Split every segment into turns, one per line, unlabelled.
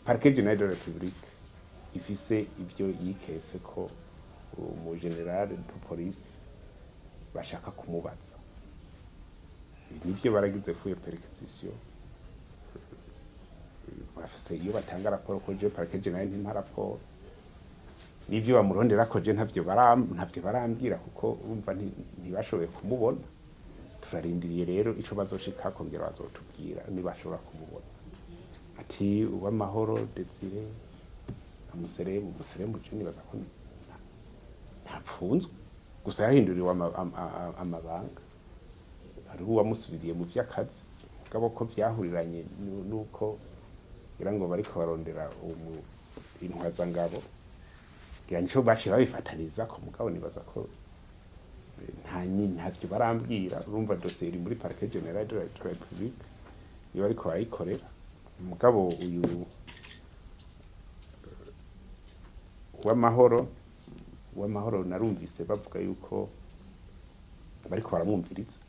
Parquet général de la République ifise ivyo yiketse ko umu général de police bashaka kumubaza. Nivyo, baragize fouille, perquisition, bafise iyo batanga raporo, ko je parquet général ntimpa raporo. N'ivyo bamurondera ko je ntavyo barambwira, kuko urumva ntibashoboye kumubona. Turarindiriye rero ico bazoshikako, ngira bazotubwira nibashobora kumubona. Ati Uwamahoro Desire amuseremu museremu, je nibaza ko ntapfunzwe, gusa yahinduriwe amabanga. Hariho uwamusubiriye mu vy'akazi, mugabo ko vyahuriranye nuko ngira ngo bariko barondera intwazangabo, ngira nico baciye babifataniza ko. Mugabo nibaza ko ntavyo barambwira. Urumva, dossier iri muri Parquet général de la République, niba ariko barayikorera. Mugabo uyu Uwamahoro narumvise bavuga yuko bariko baramwumviriza.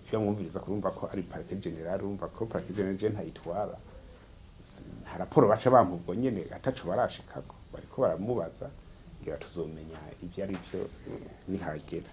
Ivyo bamwumviriza, kurumva ko ari parquet général, urumva ko parquet général je ntayitwara. Nta raporo baca bampa ubwo nyene ataco barashikako. Bariko baramubaza, ngira tuzomenya ivyo ari vyo nihagera.